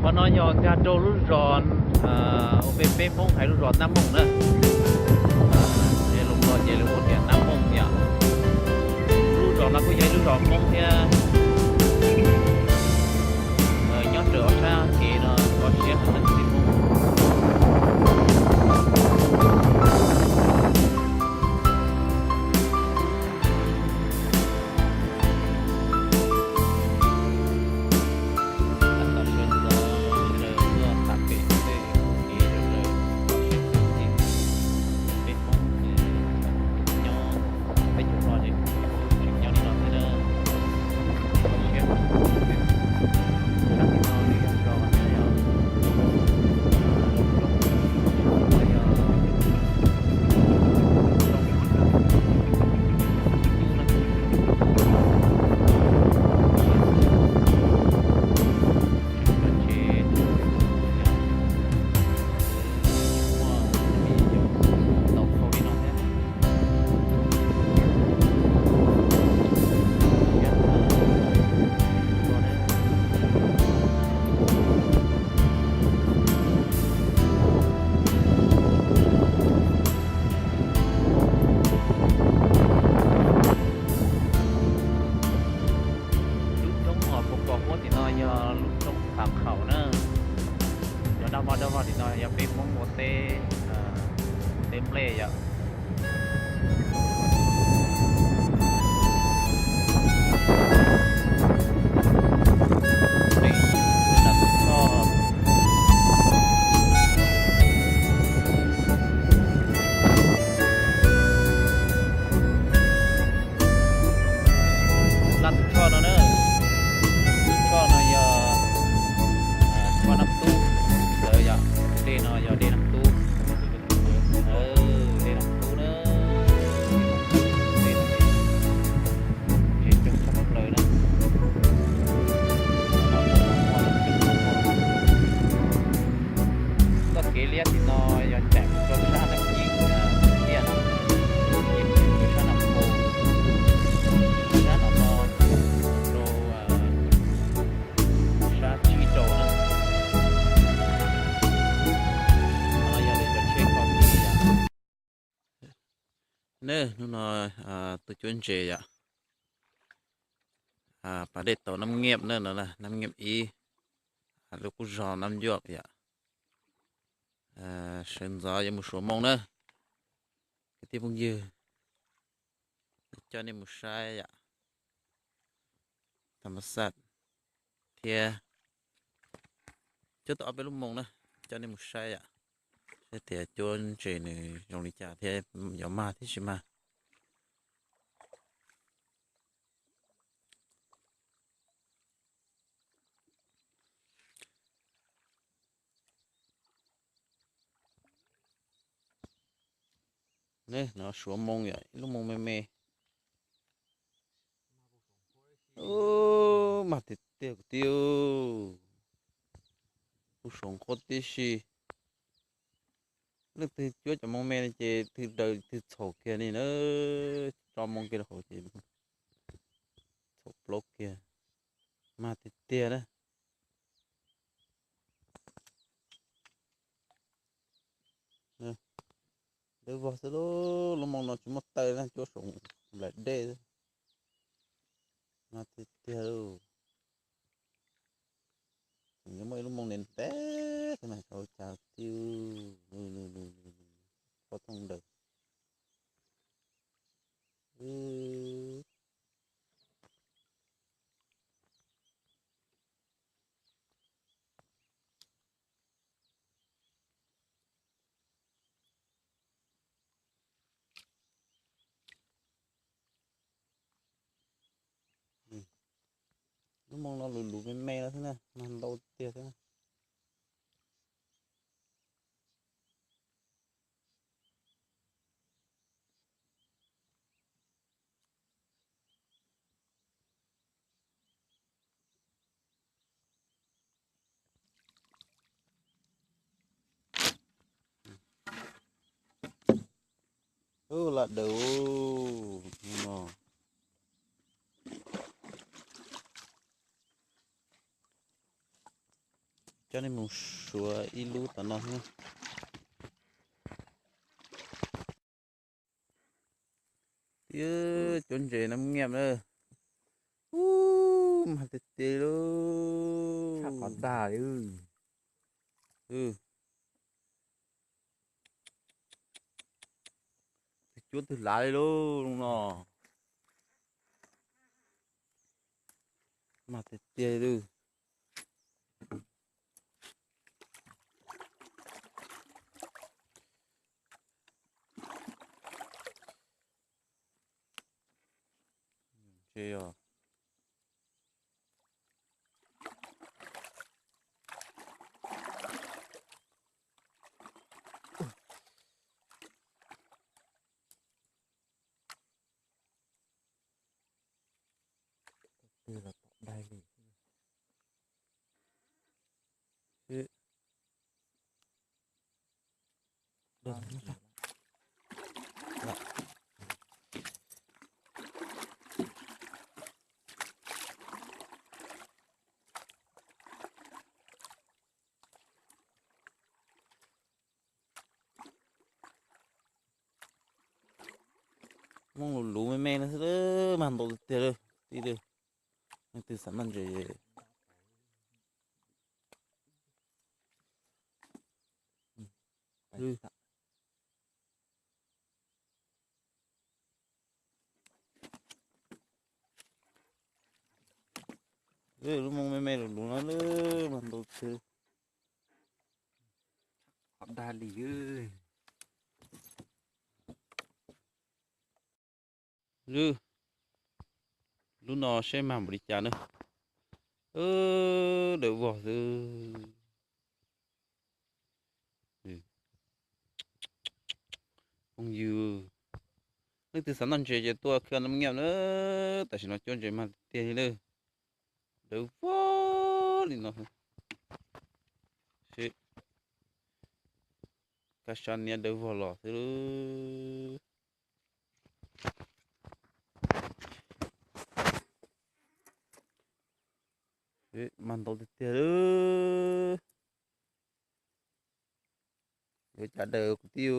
Qhov no yog nkag rau lub zos uas peb Hmoob hais lub zos Nab Mooj na. Ces lus Nplog ces lawv hu tias Nab Mooj yom. Lub zos no kuj yog ib lub zos Hmoob thiab. Nyob raws ob sab kev no kho siab heev na kwv tij Hmoob. Lub roob uas pos kos huab tim no yog lub roob Phav Khaum na. Cov daj vog daj vog tim no yog peb Hmoob ua teb, teb nplej yom. Laj tus choj no na, tus choj no yog choj Nab Tub ntawd yom, tus dej no yog dej Nab Tub, dej Nab Tub na, tsev coob tshaj plaws na. Txoj kev liab tim no yog caij rau sab Nam Yim tiaj no, rau sab Nam Pos, sab no no rau sab Tsib Rau na. Qhov no yog lawv cov tsheb kho kev yom. Neb hnub no tuaj cuab ntses yom. Pas dej tau Nab Nyiaj na, no Nab Nyiaj ib, lub qub zos Nab Ncuaj yom. Sawv ntxov yuav mus Suav Moo na. Kwv tij phooj ywg, coj nej mus saib yom, tham ma xaj thiab cuab tau ob peb lub moo na, coj nej mus saib yom, saib tias cuab ntses nws zoo li cas thiab yuav mag thiab tsis mag. Nej, no Suav Moo yom, ib lub moo me me. Ub, mag tiag tiag kwv tij, kuj Suav Nqhuab tib si. Leej twg cuab cov moo me no ces twg daws twg txhaum kiag li na, tso moo kiag rau hauv ces txhaum plaub kiag, mag tiag tiag na. Dawb vog xwb lauj, lub moo no tsis muaj taw na, cuab saum nplaim dej xwb. Mag tiag tiag lauj. Tseem yuav muaj ib lub moo ntev ntev xwb na, tsis ua cas kwv tij, pob thooj ntawd. Lub moo no luv luv me me no xwb na, mag ntau tiag xwb na. Ub, lam daws no. Coj nej mus suav ib lub tom no xwb. Tib cuab ntses no nyiam na. Ub, mag tiag tiag li lauj. Tshaj qhov dag li. Twg cuab twg lav li lauj no. Mag tiag tiag li lauj. Ntses os. Twg los tom dai li. Mooj lus luv me me no xwb, mag ntau tiag tiag li. Leej twg xav noj ntses. Lub mooj me me lus luv no lub mag ntau tiag. Qhov dag li. Lub, lub no seb mag npaum li cas na. Dawb vog xwb. Phooj ywg, leej twg xav noj ntses ces tuaj khwb no nyiam na. Tam sim no cuab ntses mag tiag tiag li na. Dawb vog li no. Seb, kab sab niab dawb vog los xwb. Mag ntau tiag tiag li. Yuav cas daws kuv tij.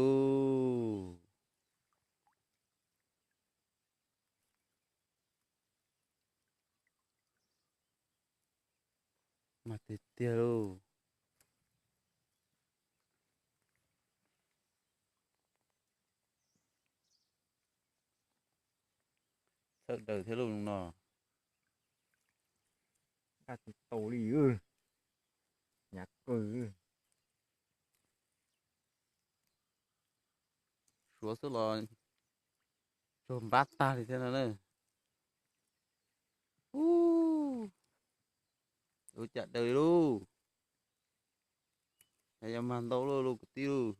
Mag tiag tiag lauj. Txhawj daws thiab lauj no. Kaj tsis tau li. Hnyav kawg. Suav xwb los tsaug npab tag li thiab no na. Ub, ua cas daws li lauj. Yog mag ntau lauj lauj kwv tij lauj.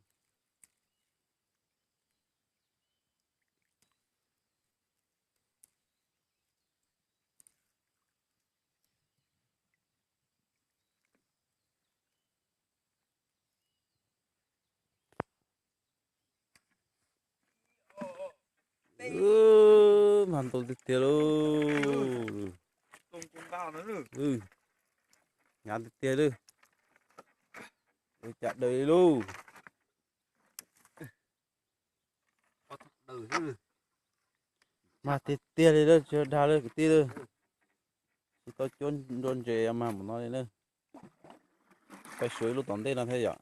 Mag ntau tiag tiag lauj. Hnyav tiag tiag lauj. Ua cas daws li lauj. Mag tiag tiag li lauj, tsis dag li kwv tij lauj. Tsis tau cuab nrua ntses mag npaum no li na. Pais suav ib lub tom ntej no thiab yom.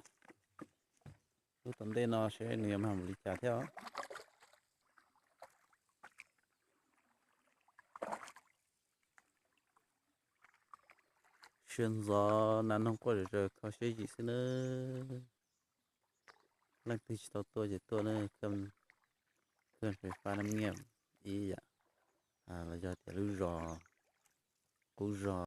Lub tom ntej no seb nws yuav mag npaum li cas thiab os. Sawv ntxov nas noog quaj zom zaws kho siab zim xwb nawb. Leej twg tsis tau tuaj ces tuaj na, koj fais fab nab nyiaj ib yam, los yog tias lub zos, qub zos